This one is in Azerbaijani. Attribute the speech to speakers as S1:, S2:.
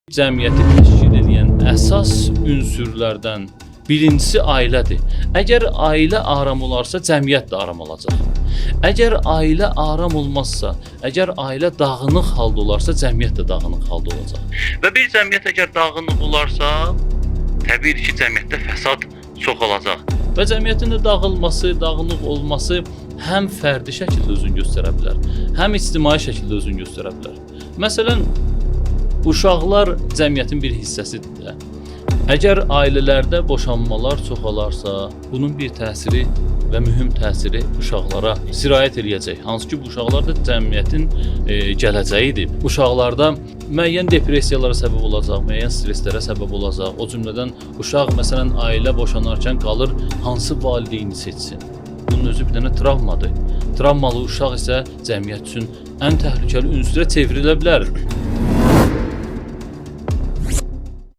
S1: Cəmiyyəti təşkil edən əsas ünsürlərdən birincisi ailədir. Əgər ailə aram olarsa, cəmiyyət də aram olacaq. Əgər ailə aram olmazsa, əgər ailə dağınıq halda olarsa, cəmiyyət də dağınıq halda olacaq. Və bir cəmiyyət əgər dağınıq olarsa, təbii ki, cəmiyyətdə fəsad çox olacaq. Və cəmiyyətin də dağılması, dağınıq olması həm fərdi şəkildə özünü göstərə bilər, həm ictimai şəkildə özünü göstərə bilər. Məsələn, uşaqlar cəmiyyətin bir hissəsidir də. Əgər ailələrdə boşanmalar çoxalarsa, bunun bir təsiri və mühüm təsiri uşaqlara sirayət eləyəcək. Hansı ki, bu uşaqlar da cəmiyyətin gələcəyidir. Uşaqlarda müəyyən depressiyalara səbəb olacaq, müəyyən stresslərə səbəb olacaq. O cümlədən uşaq məsələn ailə boşanarkən qalır hansı valideyni seçsin. Bunun özü bir dənə travmadır. Travmalı uşaq isə cəmiyyət üçün ən təhlükəli ünsürə çevrilə bilər.